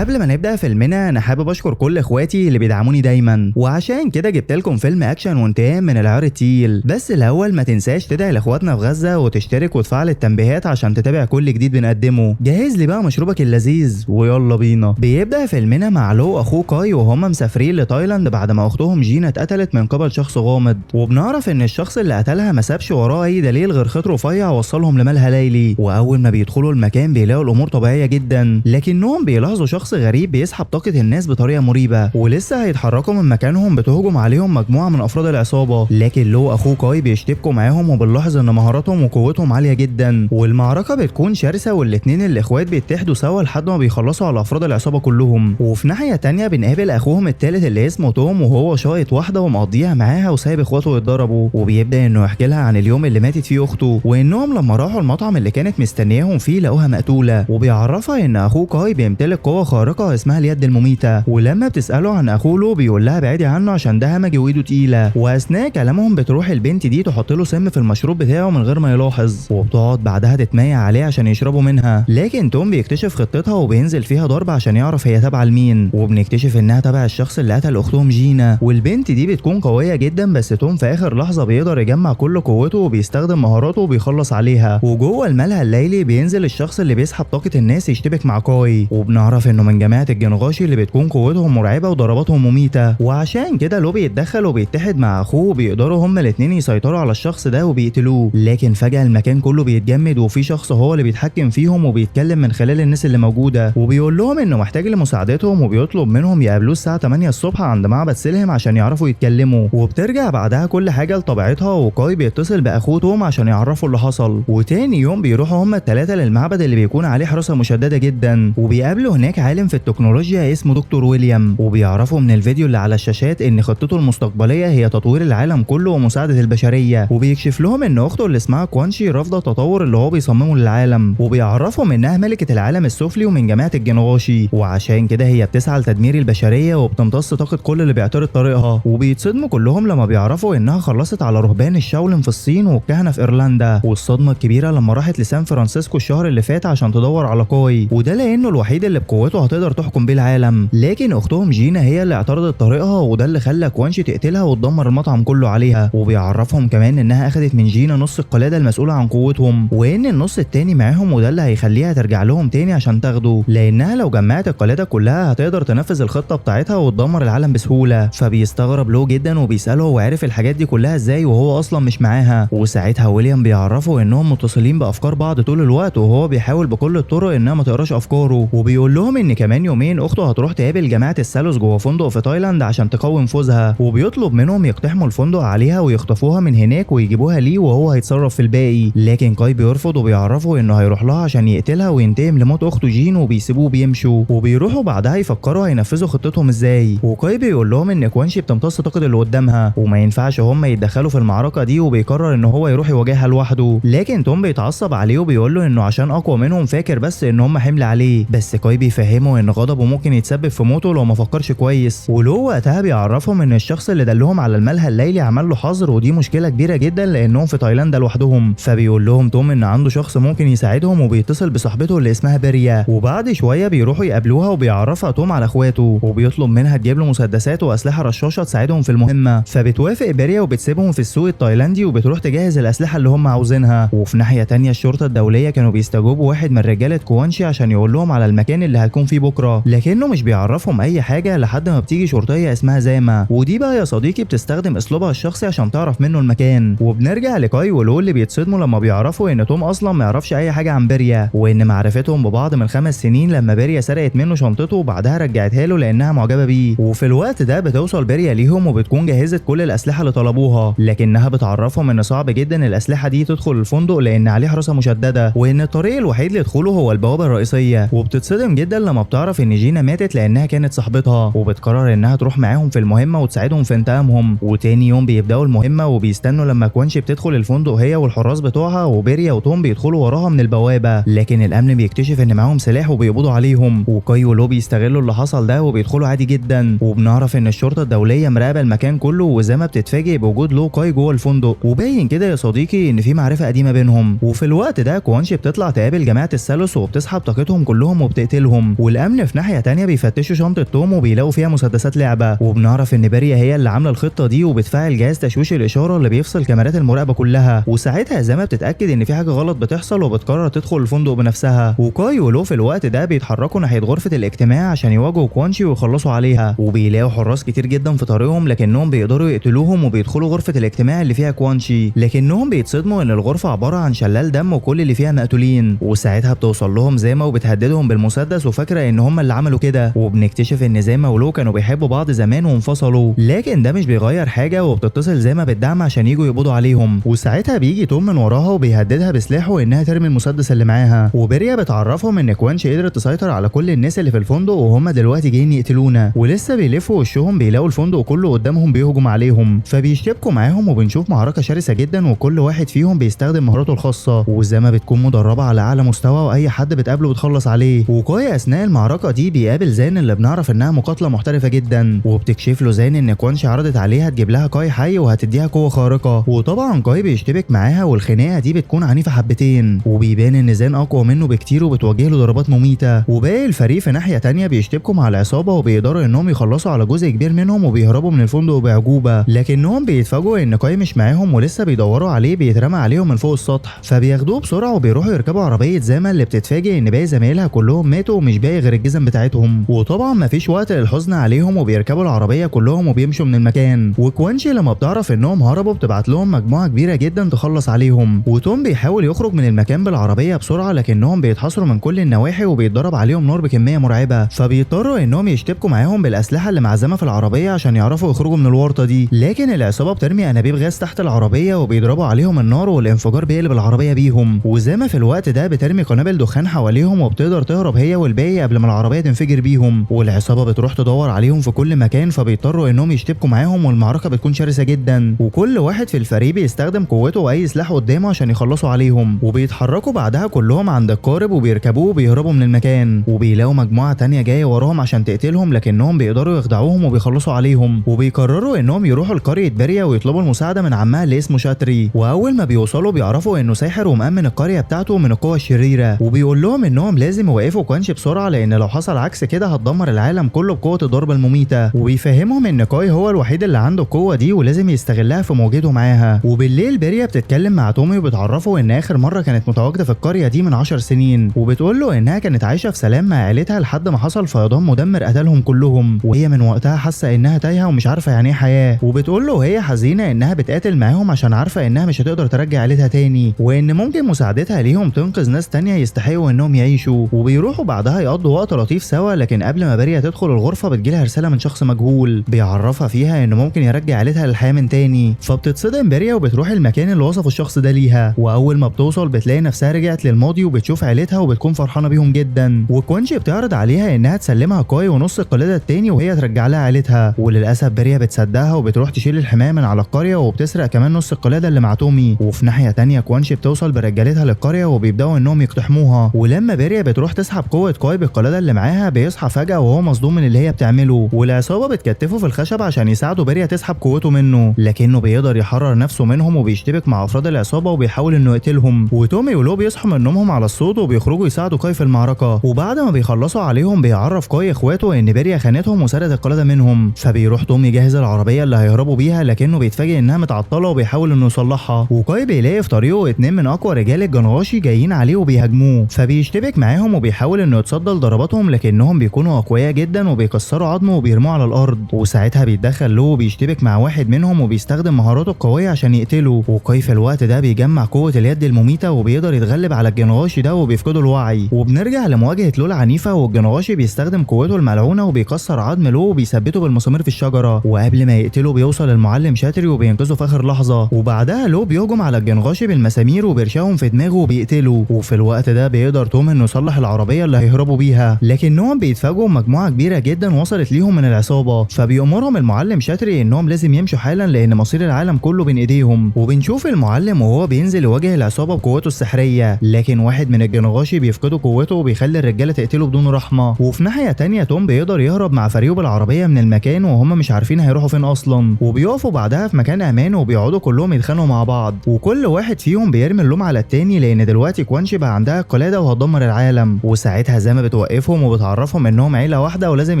قبل ما نبدا فيلمنا انا حابب اشكر كل اخواتي اللي بيدعموني دايما، وعشان كده جبت لكم فيلم اكشن وانتقام من العيار التقيل. بس الاول ما تنساش تدعي لاخواتنا في غزة وتشترك وتفعل التنبيهات عشان تتابع كل جديد بنقدمه. جهز لي بقى مشروبك اللذيذ ويلا بينا. بيبدا فيلمنا مع لو اخوه كاي وهم مسافرين لتايلاند بعد ما اختهم جينا اتقتلت من قبل شخص غامض، وبنعرف ان الشخص اللي قتلها ما سابش وراه اي دليل غير خيط رفيع وصلهم لملهى ليلي. واول ما بيدخلوا المكان بيلاقوا الامور طبيعية جدا، لكنهم بيلاحظوا شخص غريب بيسحب طاقة الناس بطريقة مريبه، ولسه هيتحركوا من مكانهم بتهجم عليهم مجموعة من افراد العصابة. لكن لو اخوه كاي بيشتبكوا معاهم، وبنلاحظ ان مهاراتهم وقوتهم عالية جدا، والمعركة بتكون شرسة، والاتنين الاخوات بيتحدوا سوا لحد ما بيخلصوا على افراد العصابة كلهم. وفي ناحية تانية بنقابل اخوهم التالت اللي اسمه توم، وهو شايط واحدة ومقضيها معاها وسايب اخواته يتضربوا، وبيبدا انه يحكي لها عن اليوم اللي ماتت فيه اخته، وانهم لما راحوا المطعم اللي كانت مستنياهم فيه لقوها مقتوله. وبيعرفها ان اخوه كاي بيمتلك قوة خارقة اسمها اليد المميته، ولما بتساله عن اخوه لو بيقول لها بعيدي عنه عشان ده همجي وايده تقيلة. واثناء كلامهم بتروح البنت دي تحط له سم في المشروب بتاعه من غير ما يلاحظ، وبتقعد بعدها تتمايع عليه عشان يشربوا منها. لكن توم بيكتشف خطتها وبينزل فيها ضرب عشان يعرف هي تابعه لمين، وبنكتشف انها تبع الشخص اللي قتل اختهم جينا. والبنت دي بتكون قوية جدا، بس توم في اخر لحظة بيقدر يجمع كل قوته وبيستخدم مهاراته وبيخلص عليها. وجوه الملهى الليلي بينزل الشخص اللي بيسحب طاقة الناس يشتبك مع كاي، وبنعرف انه من جماعة الجنغاشي اللي بتكون قوتهم مرعبة وضرباتهم مميته. وعشان كده لو بيتدخل وبيتحد مع اخوه وبيقدروا هما الاتنين يسيطروا على الشخص ده وبيقتلوه. لكن فجاة المكان كله بيتجمد، وفي شخص هو اللي بيتحكم فيهم وبيتكلم من خلال الناس اللي موجودة، وبيقول لهم انه محتاج لمساعدتهم، وبيطلب منهم يقابلوه الساعة 8 الصبح عند معبد سيلهم عشان يعرفوا يتكلموا. وبترجع بعدها كل حاجة لطبيعتها، وكاي بيتصل باخوه توم عشان يعرفوا اللي حصل. وتاني يوم بيروحوا هما الثلاثة للمعبد اللي بيكون عليه حراسة مشددة جدا، وبيقابلوا هناك عالم في التكنولوجيا اسمه دكتور ويليام، وبيعرفوا من الفيديو اللي على الشاشات ان خطته المستقبلية هي تطوير العالم كله ومساعدة البشرية. وبيكشف لهم ان اخته اللي اسمها كوانشي رافضه التطور اللي هو بيصممه للعالم، وبيعرفهم انها ملكه العالم السفلي ومن جماعة الجنغاشي، وعشان كده هي بتسعى لتدمير البشرية وبتمتص طاقة كل اللي بيعترض طريقها. وبيتصدموا كلهم لما بيعرفوا انها خلصت على رهبان الشاولين في الصين والكهنة في ايرلندا. والصدمه الكبيرة لما راحت لسان فرانسيسكو الشهر اللي فات عشان تدور على كاي، وده لانه الوحيد اللي بقوته هتقدر تحكم بيه العالم. لكن اختهم جينا هي اللي اعترضت طريقها، وده اللي خلى كوانشي تقتلها وتدمر المطعم كله عليها. وبيعرفهم كمان انها اخدت من جينا نص القلادة المسؤولة عن قوتهم، وان النص التاني معاهم، وده اللي هيخليها ترجع لهم تاني عشان تاخده، لانها لو جمعت القلادة كلها هتقدر تنفذ الخطة بتاعتها وتدمر العالم بسهولة. فبيستغرب له جدا وبيساله هو عرف الحاجات دي كلها ازاي وهو اصلا مش معاها. وساعتها ويليام بيعرفه انهم متصلين بافكار بعض طول الوقت، وهو بيحاول بكل الطرق انها ما تقراش افكاره. وبيقول لهم ان كمان يومين اخته هتروح تقابل جماعة الثالوث جوه فندق في تايلاند عشان تقوي نفوذها، وبيطلب منهم يقتحموا الفندق عليها ويخطفوها من هناك ويجيبوها ليه وهو هيتصرف في الباقي. لكن كاي بيرفض وبيعرفه انه هيروح لها عشان يقتلها وينتقم لموت اخته جين، وبيسيبوه بيمشوا. وبيروحوا بعدها يفكروا هينفذوا خطتهم ازاي. وكاي بيقول لهم ان كوانشي بتمتص طاقة اللي قدامها وما ينفعش هم يتدخلوا في المعركة دي، وبيقرر ان هو يروح يواجهها لوحده. لكن توم بيتعصب عليه وبيقول له انه عشان اقوى منهم فاكر بس ان هم حمل عليه. بس كاي بيفهمه ان غضبه ممكن يتسبب في موته لو ما فكرش كويس. ولو وقتها بيعرفهم ان الشخص اللي دلهم على الملهى الليلي عمل له حظر، ودي مشكلة كبيرة جدا لانهم في تايلاند لوحدهم. فبيقول لهم توم ان عنده شخص ممكن يساعدهم، وبيتصل بصاحبته اللي اسمها بيريا. وبعد شوية بيروحوا يقابلوها وبيعرفها توم على اخواته، وبيطلب منها تجيب له مسدسات واسلحه رشاشه تساعدهم في المهمة. فبتوافق بيريا وبتسيبهم في السوق التايلاندي وبتروح تجهز الاسلحة اللي هم عاوزينها. وفي ناحية تانية الشرطة الدولية كانوا بيستجوبوا واحد من رجاله كوانشي عشان يقول لهم على المكان اللي هتكون فيه بكره، لكنه مش بيعرفهم اي حاجة لحد ما بتيجي شرطية اسمها زاما، ودي بقى يا صديقي بتستخدم اسلوبها الشخصي عشان تعرف منه المكان. وبنرجع لكاي ولو اللي بيتصدموا لما بيعرفوا ان توم اصلا ما يعرفش اي حاجة عن بيريا، وان معرفتهم ببعض من 5 سنين لما بيريا سرقت منه شنطته وبعدها رجعتها له لانها معجبه بيه. وفي الوقت ده بتوصل بيريا ليهم وبتكون جهزت كل الاسلحة اللي طلبوها، لكنها بتعرفهم ان صعب جدا الاسلحة دي تدخل الفندق لان عليه حراسة مشددة، وان الطريق الوحيد لدخوله هو البوابة الرئيسية. وبتتصدم جدا لما بتعرف ان جينا ماتت لانها كانت صاحبتها، وبتقرر انها تروح معاهم في المهمة وتساعدهم في انتقامهم. وتاني يوم بيبداوا المهمة وبيستنوا لما كوانشي بتدخل الفندق هي والحراس بتوعها، وبيريا وتوم بيدخلوا وراها من البوابة، لكن الامن بيكتشف ان معاهم سلاح وبيقبضوا عليهم. وكاي ولو بيستغلوا اللي حصل ده وبيدخلوا عادي جدا. وبنعرف ان الشرطة الدولية مراقبة المكان كله، وزي ما بتتفاجئ بوجود لو كاي جوه الفندق، وباين كده يا صديقي ان في معرفة قديمة بينهم. وفي الوقت ده كوانشي بتطلع تقابل جماعة الثالوث وبتسحب طاقتهم كلهم وبتقتلهم. والامن في ناحية تانية بيفتشوا شنطه توم وبيلاقوا فيها مسدسات لعبه. وبنعرف ان بيريا هي اللي عامله الخطة دي وبتفعل جهاز تشويش الاشارة اللي بيفصل كاميرات المراقبة كلها. وساعتها زاما بتتاكد ان في حاجة غلط بتحصل وبتقرر تدخل الفندق بنفسها. وكاي ولو في الوقت ده بيتحركوا ناحية غرفة الاجتماع عشان يواجهوا كوانشي ويخلصوا عليها، وبيلاقوا حراس كتير جدا في طريقهم لكنهم بيقدروا يقتلوهم وبيدخلوا غرفة الاجتماع اللي فيها كوانشي، لكنهم بيتصدموا ان الغرفة عبارة عن شلال دم وكل اللي فيها مقتولين. وساعتها بتوصل لهم زاما وبتهددهم بالمسدس وفاكره ان هم اللي عملوا كده. وبنكتشف ان زاما ولو كانوا بيحبوا بعض زمان وانفصلوا، لكن ده مش بيغير حاجة. وبتتصل زاما بالدعم عشان يجوا يقبضوا عليهم. وساعتها بيجي توم من وراها وبيهددها بسلاحه انها ترمي المسدس اللي معاها. وبيريا بتعرفهم ان كوانشي قدرت تسيطر على كل الناس اللي في الفندق وهم دلوقتي جايين يقتلونا. ولسه بيلفوا وشهم بيلاقوا الفندق كله قدامهم بيهجم عليهم، فبيشتبكوا معاهم وبنشوف معركة شرسة جدا وكل واحد فيهم بيستخدم مهاراته الخاصة. وزاما بتكون مدربه على اعلى مستوى واي حد بتقابله بتخلص عليه. وكاي اثناء المعركة دي بيقابل زان اللي بنعرف انها مقاتله محترفه جدا، وبتكشف له زان ان كوانشي عرضت عليها تجيب لها كاي حي وهتديها قوة خارقة. وطبعا كاي بيشتبك معاها والخناقه دي بتكون عنيفة حبتين، وبيبان ان زان اقوى منه بكتير وبتوجه له ضربات مميته. وباقي الفريق في ناحية تانية بيشتبكوا مع العصابة وبيقدروا انهم يخلصوا على جزء كبير منهم وبيهربوا من الفندق بعجوبه، لكنهم بيتفاجئوا ان كاي مش معاهم ولسه بيدوروا عليه بيترمى عليهم من فوق السطح، فبياخدوه بسرعة وبيروحوا يركبوا عربية زاما اللي بتتفاجئ ان باقي زمايلها كلهم ماتوا ومش باقي غير الجزم بتاعتهم. وطبعا مفيش وقت للحزن عليهم وبيركبوا العربية كلهم وبيمشوا من المكان. وكوانشي لما بتعرف انهم هربوا بتبعت لهم مجموعة كبيرة جدا تخلص عليهم. وتوم بيحاول يخرج من المكان بالعربية بسرعة لكنهم بيتحاصروا من كل النواحي وبيتضرب عليهم نار بكمية مرعبة، فبيضطروا انهم يشتبكوا معاهم بالاسلحة اللي معزمه في العربية عشان يعرفوا يخرجوا من الورطة دي. لكن العصابة بترمي انابيب غاز تحت العربية وبيضربوا عليهم النار والانفجار بيقلب العربية بيهم. وزاما في الوقت ده بترمي قنابل دخان حواليهم وبتقدر تهرب هي والباقي قبل ما العربية تنفجر بيهم. والعصابه بتروح تدور عليهم في كل مكان فبيضطروا انهم يشتبكوا معاهم والمعركة بتكون شرسة جدا، وكل واحد في الفريق بيستخدم قوته واي سلاح قدامه عشان يخلصوا عليهم. وبيتحركوا بعدها كلهم عند القارب وبيركبوه وبيهربوا من المكان، وبيلاقوا مجموعة تانية جاية وراهم عشان تقتلهم لكنهم بيقدروا يخدعوهم وبيخلصوا عليهم. وبيقرروا انهم يروحوا لقرية بيريا ويطلبوا المساعدة من عمها اللي اسمه شاتري. واول ما بيوصلوا بيعرفوا انه ساحر ومأمن القرية بتاعته من القوى الشريرة، وبيقول لهم انهم لازم يوقفوا كوانشي بسرعة لان لو حصل عكس كده هتدمر العالم كله بقوة الضربة المميته. وبيفهمهم ان كاي هو الوحيد اللي عنده القوة دي ولازم يستغلها في مواجهته معاها. وبالليل بيريا بتتكلم مع تومي وبتعرفه ان اخر مرة كانت متواجدة في القرية دي من 10 سنين، وبتقول له انها كانت عايشه في سلام مع عيلتها لحد ما حصل فيضان مدمر قتلهم كلهم، وهي من وقتها حاسه انها تايهه ومش عارفه يعني ايه حياة. وبتقول له وهي حزينة انها بتقاتل معاهم عشان عارفه انها مش هتقدر ترجع عيلتها تاني، وان ممكن مساعدتها ليهم تنقذ ناس تانية يستحقوا انهم يعيشوا. وبيروحوا بعدها يقضوا وقت لطيف سوا، لكن قبل ما بيريا تدخل الغرفة بتجيلها رسالة من شخص مجهول بيعرفها فيها انه ممكن يرجع عيلتها للحياة من تاني. فبتتصدم بيريا وبتروح المكان اللي وصفه الشخص ده ليها، واول ما بتوصل بتلاقي نفسها رجعت للماضي وبتشوف عيلتها وبتكون فرحانة بيهم جدا. وكوانشي بتعرض عليها انها تسلمها كاي ونص القلادة التاني وهي ترجع لها عيلتها، وللاسف بيريا بتصدقها وبتروح تشيل الحماية من على القرية وبتسرق كمان نص القلادة اللي مع تومي. وفي ناحية تانية كوانشي بتوصل برجالتها للقريه وبيبداوا انهم يقتحموها، ولما بيريا بتروح تسحب قوة كاي بالقلاده اللي معاها بيصحى فجاة وهو مصدوم من اللي هي بتعمله، والعصابه بتكتفه في الخشب عشان يساعدوا بيريا تسحب قوته منه، لكنه بيقدر يحرر نفسه منهم وبيشتبك مع افراد العصابة وبيحاول انه يقتلهم. وتومي ولو بيصحوا من نومهم على الصوت وبيخرجوا يساعدوا كاي في المعركة، وبعد ما بيخلصوا عليهم بيعرف كاي اخواته ان بيريا خانتهم وسرقت القلادة منهم. فبيروح تومي يجهز العربية اللي هيهربوا بيها لكنه بيتفاجئ انها متعطلة وبيحاول انه يصلحها. وكاي بيلاقي في طريقه اتنين من اقوى رجال الجنغاشي جايين عليه وبيهاجموه، فبيشتبك معاهم وبيحاول انه يتصدى لضرباتهم لكنهم بيكونوا اقوياء جدا وبيكسروا عظمه وبيرموه على الارض. وساعتها بيتدخل له وبيشتبك مع واحد منهم وبيستخدم مهاراته القوية عشان يقتله. وكاي في الوقت ده بيجمع قوة اليد المميته وبيقدر يتغلب على الجنغاشي ده وبيفقده الوعي. وبنرجع لمواجهة لو العنيفة، والجنغاشي بيستخدم قوته الملعونة وبيكسر عظم لو وبيثبته بالمسامير في الشجرة، وقبل ما يقتله بيوصل المعلم شاتري وبينقذه في اخر لحظة. وبعدها لو بيهجم على الجنغاشي بالمسامير وبيرشقهم في دماغه وبيقتله. وفي الوقت ده بيقدر توم انه يصلح العربية اللي هيهربوا بيها، لكنهم بيتفاجئوا مجموعة كبيرة جدا وصلت ليهم من العصابة، فبيأمرهم المعلم شاتري انهم لازم يمشوا حالا لان مصير العالم كله بين ايديهم. وبنشوف المعلم وهو بينزل يواجه العصابة بقوته السحريه، لكن واحد من الجنغاشي بيفقده قوته وبيخلي الرجالة تقتله بدون رحمه. وفي ناحية تانية توم بيقدر يهرب مع فريقه بالعربية من المكان وهم مش عارفين هيروحوا فين اصلا، وبيقفوا بعدها في مكان امان وبيقعدوا كلهم يتخانقوا مع بعض، وكل واحد فيهم بيرمي اللوم على التاني لان دلوقتي كوانشي بقى عندها القلادة وهتدمر العالم. وساعتها زاما بتوقفهم وبتعرفهم انهم عيله واحدة ولازم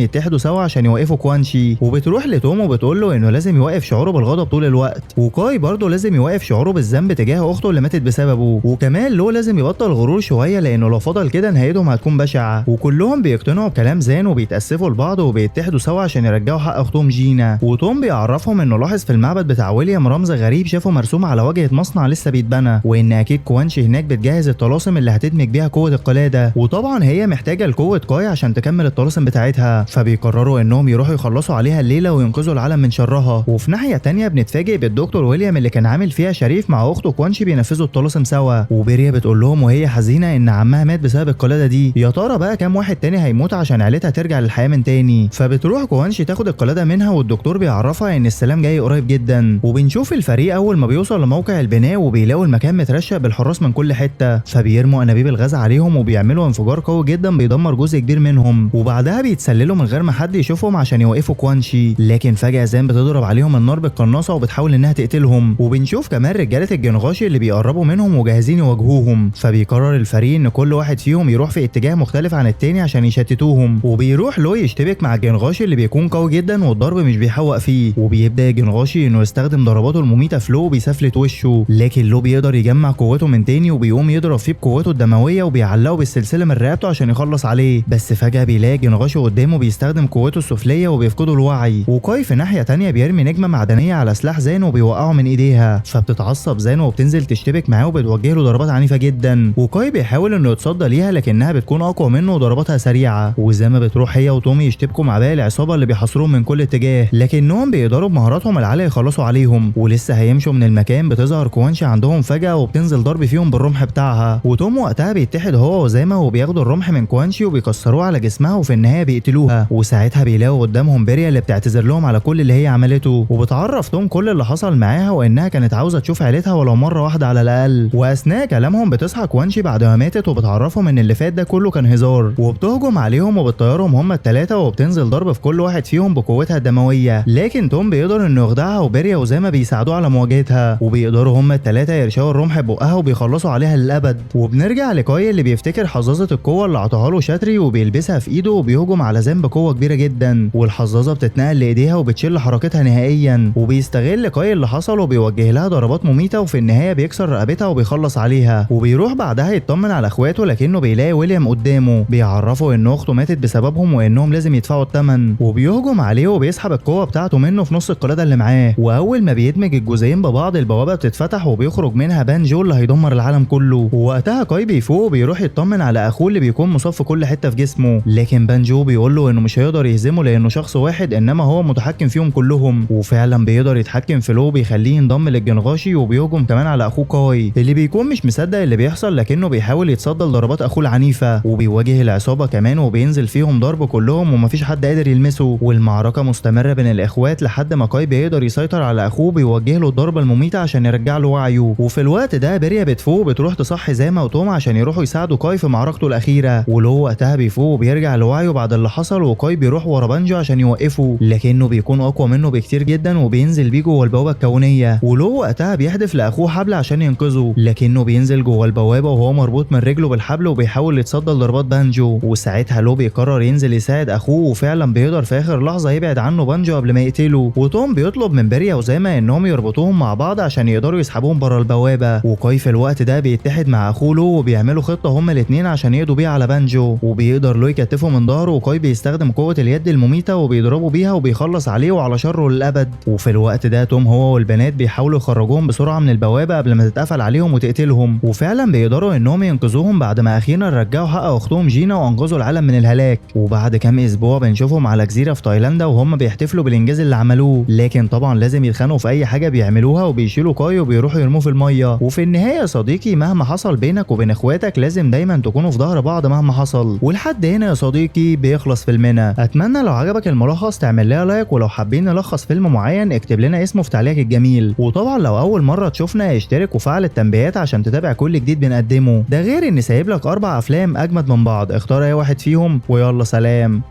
يتحدوا سوا عشان يوقفوا كوانشي. وبتروح لتوم وبتقول له انه لازم يوقف شعوره بالغضب طول الوقت، وكاي برضه لازم يوقف شعوره بالذنب تجاه اخته اللي ماتت بسببه، وكمان لو لازم يبطل غرور شوية لانه لو فضل كده نهايتهم هتكون بشعة. وكلهم بيقتنعوا بكلام زان وبيتاسفوا لبعض وبيتحدوا سوا عشان يرجعوا حق اختهم جينا. وتوم بيعرفهم انه لاحظ في المعبد بتاع ويليام رمز غريب شافه مرسوم على واجهه مصنع لسه بيتبنى، وان اكيد كوانشي هناك بتجهز الطلاسم اللي هتدمج بيها قوة القلادة، وطبعا هي محتاجه لقوه كاي عشان تكمل الطلاسم بتاعتها. فبيقرروا انهم يروحوا يخلصوا عليها الليلة وينقذوا العالم من شرها. وفي ناحية تانية بنتفاجئ بالدكتور ويليام اللي كان عامل فيها شريف مع اخته كوانشي بينفذوا الطلاسم سوا. وبيريا بتقول لهم وهي حزينة ان عمها مات بسبب القلادة دي، يا ترى بقى كام واحد تاني هيموت عشان عيلتها ترجع للحياة من تاني. فبتروح كوانشي تاخد القلادة منها، والدكتور بيعرفها ان السلام جاي قريب جدا. وبنشوف الفريق اول ما بيوصل لموقع البناء وبيلاقوا المكان مترشق بالحراس من كل حتة، فبيرموا انابيب الغاز عليهم وبيعملوا انفجار قوي جدا بيدمر جزء كبير منهم. وبعدها بيتسللوا من غير ما حد يشوفهم عشان يوقفوا كوانشي، لكن فجاة زان بتضرب عليهم النار بالقناصه وبتحاول انها تقتلهم. وبنشوف كمان رجاله الجنغاشي اللي بيقربوا منهم وجاهزين يواجهوهم، فبيقرر الفريق ان كل واحد فيهم يروح في اتجاه مختلف عن التاني عشان يشتتوهم. وبيروح لو يشتبك مع الجنغاشي اللي بيكون قوي جدا والضرب مش بيحوق فيه، وبيبدا الجنغاشي انه يستخدم ضرباته المميته في لو وبيسفلت وشه، لكن لو بيقدر يجمع قوته من تاني وبيقوم يضرب فيه بقوته الدموية وبيعلقه بالسلسلة من رقبته عشان يخلص عليه. بس فجاة بيلاقي جنغاشي قدامه بيستخدم قوته السفليه وبيفقده الوعي. وكاي في ناحية تانية بيرمي نجمه معدنية على سلاح زان وبيوقعه من ايديها، فبتتعصب زان وبتنزل تشتبك معاه وبتوجه له ضربات عنيفة جدا. وكاي بيحاول انه يتصدى ليها لكنها بتكون اقوى منه وضرباتها سريعة. وزي ما بتروح هي وتومي يشتبكوا مع باقي العصابة اللي بيحاصروهم من كل اتجاه، لكنهم بيقدروا بمهاراتهم العالية يخلصوا عليهم. ولسه هيمشوا من المكان بتظهر كوانشي عندهم فجاة وبتنزل ضرب فيهم بالرمح بتاعها. وتوم وقتها بيتحد هو وزاما وبياخدوا الرمح من كوانشي وبيكسروه على جسمها وفي النهاية بيقتلوها. وساعتها بيلاقوا قدامهم بيريا اللي بتعتذر لهم على كل اللي هي عملته، وبتعرف توم كل اللي حصل معاها وانها كانت عاوزه تشوف عيلتها ولو مرة واحدة على الاقل. واثناء كلامهم بتصحى كوانشي بعد ما ماتت وبتعرفهم ان اللي فات ده كله كان هزار، وبتهجم عليهم وبتطيرهم هما الثلاثة وبتنزل ضرب في كل واحد فيهم بقوتها الدموية. لكن توم بيقدر انه يخدعها وبيريا وزاما بيساعدوه على مواجهتها، وبيقدروا هما الثلاثة يرشقوا الرمح ببقها وبيخلصوا عليها للابد. وبنرجع لكاي اللي بيفتكر حظاظه القوة اللي عطاها له شاتري وبيلبسها في ايده وبيهجم على زان بقوة كبيرة جدا، والحظاظه بتتنقل لايديها وبتشل حركتها نهائيا. وبيستغل كاي اللي حصل وبيوجه لها ضربات مميته، وفي النهاية بيكسر رقبتها وبيخلص عليها. وبيروح بعدها يطمن على اخواته لكنه بيلاقي ويليام قدامه، بيعرفه ان اخته ماتت بسببهم وانهم لازم يدفعوا الثمن، وبيهجم عليه وبيسحب القوة بتاعته منه في نص القلادة اللي معاه. واول ما بيدمج الجزئين ببعض البوابة بتتفتح وبيخرج منها بانجو اللي هيدمر العالم كله. ووقتها كاي بيفوق وبيروح يطمن على اخوه اللي بيكون مصاب في كل حتة في جسمه، لكن بانجو بيقول له انه مش هيقدر يهزمه لانه شخص واحد انما هو متحكم فيهم كلهم. وفعلا بيقدر يتحكم في لو بيخليه ينضم للجنغاشي، وبيهجم كمان على اخوه كاي اللي بيكون مش مصدق اللي بيحصل لكنه بيحاول يتصدى لضربات اخوه العنيفة. وبيواجه العصابة كمان وبينزل فيهم ضرب كلهم ومفيش حد قادر يلمسه. والمعركة مستمرة بين الاخوات لحد ما كاي بيقدر يسيطر على اخوه بيوجه له الضربة المميته عشان يرجع له وعيه. وفي الوقت ده بيريا بتفوق بتروح تصحي زاما وتوم عشان يروحوا يساعدوا كاي في معركته الاخيرة. ولو وقتها بيفوق وبيرجع لوعيه بعد اللي حصل، وكاي بيروح ورا بانجو عشان يوقفه لكنه بيكون اقوى منه بكتير جدا وبينزل بيه جوه البوابة الكونية. ولو وقتها بيحدف لاخوه حبل عشان ينقذه لكنه بينزل جوه البوابة وهو مربوط من رجله بالحبل وبيحاول يتصدى لضربات بانجو. وساعتها لو بيقرر ينزل يساعد اخوه، وفعلا بيقدر في اخر لحظة يبعد عنه بانجو قبل ما يقتله. وتوم بيطلب من بيريا وزاما انهم يربطوهم مع بعض عشان يقدروا يسحبوهم بره البوابة. وكاي في الوقت ده بيتحد مع اخوه لو وبيعملوا خطه هما الاثنين عشان يقضوا بيها على بانجو، وبيقدر لو يكتفه من ظهره، وكاي بيستخدم قوة اليد المميته وبيضربه بيها وبيخلص عليه وعلى شره للابد. وفي الوقت ده توم هو والبنات بيحاولوا يخرجوهم بسرعة من البوابة قبل ما تتقفل عليهم وتقتلهم، وفعلا بيقدروا انهم ينقذوهم بعد ما اخيرا رجعوا حق اختهم جينا وانقذوا العالم من الهلاك. وبعد كام اسبوع بنشوفهم على جزيرة في تايلاندا وهم بيحتفلوا بالانجاز اللي عملوه، لكن طبعا لازم يتخانقوا في اي حاجة بيعملوها وبيشيلوا كاي وبيروحوا يرموه في المية. وفي النهاية يا صديقي مهما حصل بينك وبين اخواتك لازم دايما تكونوا في ظهر بعض مهما حصل. ولحد هنا يا صديقي بيخلص فيلمنا. اتمنى لو عجبك الملخص تعمل لها like، ولو حابين نلخص فيلم معين اكتب لنا اسمه في تعليقك الجميل. وطبعا لو اول مرة تشوفنا اشترك وفعل التنبيهات عشان تتابع كل جديد بنقدمه. ده غير اني سايب لك 4 افلام اجمد من بعض، اختار اي واحد فيهم ويلا سلام.